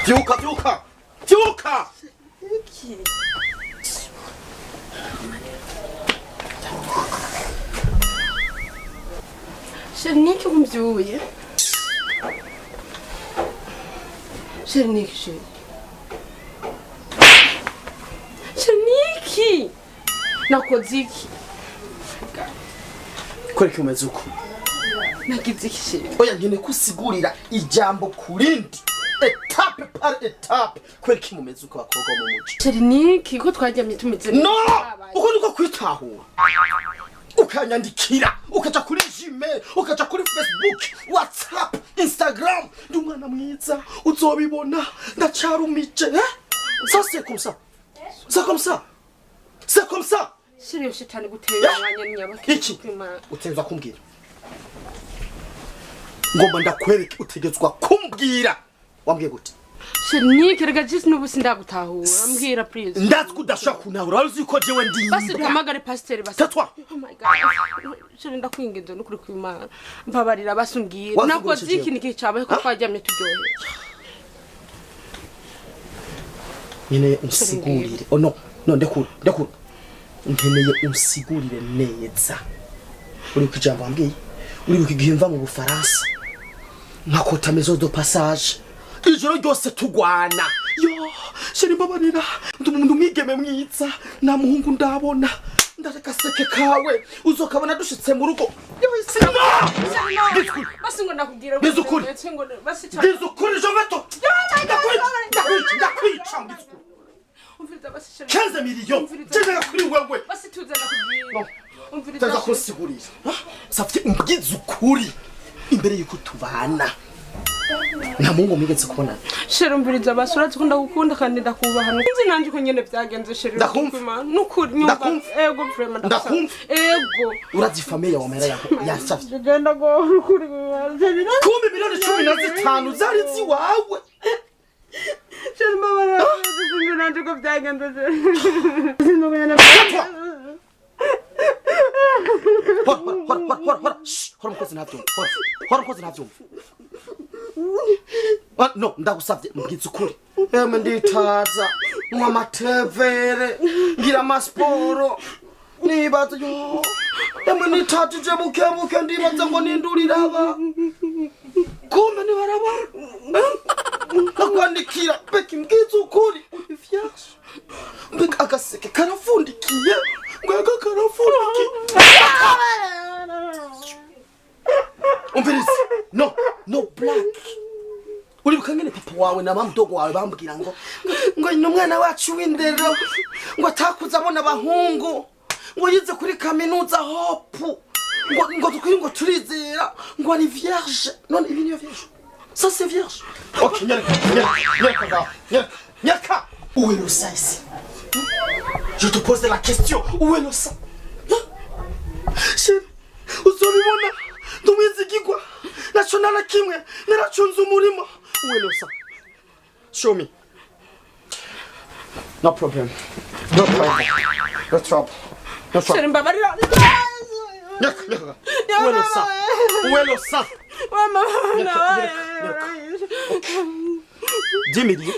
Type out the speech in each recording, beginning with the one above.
Vyuka, vyuka, vyuka! Chéri, niki umbyuye? Chéri, niki chéri? Chéri, niki? Nakoze iki? Kwereka umeze uko. Nagize iki chéri? Oya, nkeneye kusigurira ijambo kurindi, étape par étape. Kwereka umeze uko abakobwa bo mu muji. Chéri, niki ko twaryamye tumeze neza? No! Uko niko kwitahura. Ukanyandikira, ukaja kuri Gmail, ukaja kuri Facebook, WhatsApp, Instagram. Ndi umwana mwiza, uzobibona, ndacarumije. Eh? Ça c'est comme ça. C'est comme ça. C'est comme ça. Chéri, iyo shitani guteye umwanya ni nyabaki. Iki? Utegerezwa kumbwira. Ngomba ndakwereke, utegerezwa kumbwira. Wambwiye gute? Chéri, niki rega jisi n'ubu sindagutahura. Mbwira please. Ndazi ko udashobora kuntahura, wari uzi ko jewe ndi Basi imbwa. duhamagare pasiteri basi. Tais-toi. Oh my God. Chéri, ndakwinginze n'ukuri kw'Imana. Mbabarira basi umbwire. Wazigurisha Nakoze iki jewe? niki cabaye ko twaryamye turyohewe? Nkeneye unsigurire. Oh no, no, ndekura, ndekura. Nkeneye unsigurire neza. Uribuka ijambo wambwiye? Uribuka igihe mva mu Bufaransa, nkakota maison de passage, ijoro ryose tugwana? Yo chéri, mbabarira, ndi umuntu umwigeme mwiza, nta muhungu ndabona, ndareka seke kawe uzokabona dushitse mu rugo. Yo isi no! Bwiza Basi ngo ndakubwira. Bwiza ukuri. Ngo basi cyane. Bwiza ukuri, je vais te ndakwica, ndakwica, ndakwica, mbwiza ukuri. Umviriza basi chéri. 15 millions jenera kuri wewe. Basi tuze ndakubwira. No. Umviriza. Utaza kunsigurira. Safye, umbwize ukuri, imbere yuko tubana nta muhungu mwigeze kubonana? Chéri, umviriza basi, urazi ko ndagukunda kandi ndakubaha. Nzi nanje ko nyene byagenze chéri. Ndakumva. Nukuri nyumva. Ndakumva. Ego vraiment ndagusaba. Ndakumva. Ego. Urazi famille yawe amahera yawe yasavye? Genda go ukuri chéri. Kumbe miliyoni 15 zari ziwawe. Chéri, mbabarira, sinzi nanje ko byagenze chéri. Sinzi ko nyene. Hora, hora, hora, hora, hora. Shh, hora umukozi ntavyumva. Hora, hora umukozi ntavyumva. Ah, no, ndagusavye mbwiza ukuri. Emwe, nditaza nywa amatevere, ngira amasiporo, nibaza yo emwe nitatije buke buke, ndibaza ngo ninduriraba, kumbe nibarabara nakwandikira. Beki, mbwiza ukuri, uri vierge? Mbega agaseke karafundikiye, mbega karafundikiye! Umvirize, no no black, uribuka ngene papa wawe na mama wawe bambwira ngo ni umwana wacu w'indero, ngo atakuze abona abahungu, ngo yize kuri kaminuza hopu, ngo tukuri ngo turizera ngo ari vierge? None ibi niyo vierge? Ça c'est vierge? Ok, nyereka, nyereka, nyereka ngaho, nyereka, nyereka. Où est le sang ici? Je te pose la question, où est le sang? Chéri, uzobibona, ndumwizigirwa naco nta na kimwe naracunze umurima. Où est le sang? Show me. No problem, no problem, no trouble, no trouble. Chéri, mbabarira. Nyereka, nyereka. Où est le sang? Où est le sang? Mama. Nyereka, nyereka, nyereka. 10 millions,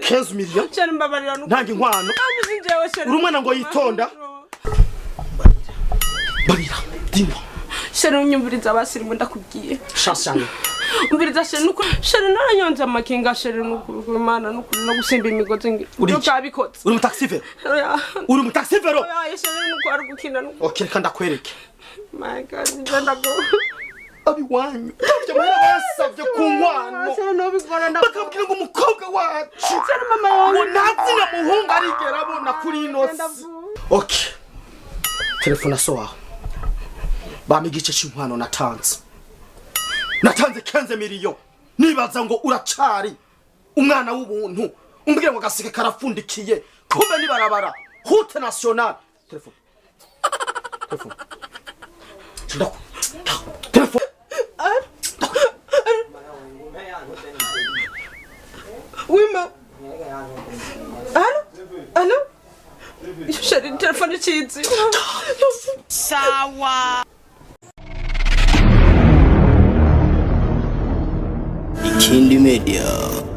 15 millions. Chéri, mbabarira nukuri. Ntanga inkwano. Nzi njyewe chéri. Uri umwana ngo yitonda. Barira, dis-moi. Chéri, unyumviriza basi rimwe ndakubwiye. Chance yanjye. Umviriza chéri, nukuri chéri naranyonze amakinga chéri, nukuri Imana, nukuri no gusimba imigozi ngi. Uri iki? Byabikoze. Uri umutaxi-vélo? Oya. Uri umutaxi-vélo? Oya chéri, nuko ari gukina nuko. Ok, reka ndakwereke. My God, ngenda go. Abiwanyu ndabyo amahera basavye ku nkwano. Chéri, nobikora nda. Bakabwira ngo umukobwa wacu Chéri, mama yawe. ngo nta zina muhungu arigera abona kuri ino si. Ok, telefone so wawe, bampa igice c'inkwano natanze. Natanze 15 millions, nibaza ngo uracari umwana w'ubuntu. Umbwira ngo agaseke karafundikiye, kumbe nibarabara, route nationale. Telefone, telefone, ndaku telefone. Wima. Allo? Allo? Chérie, telefone icizi. Ikindi Media.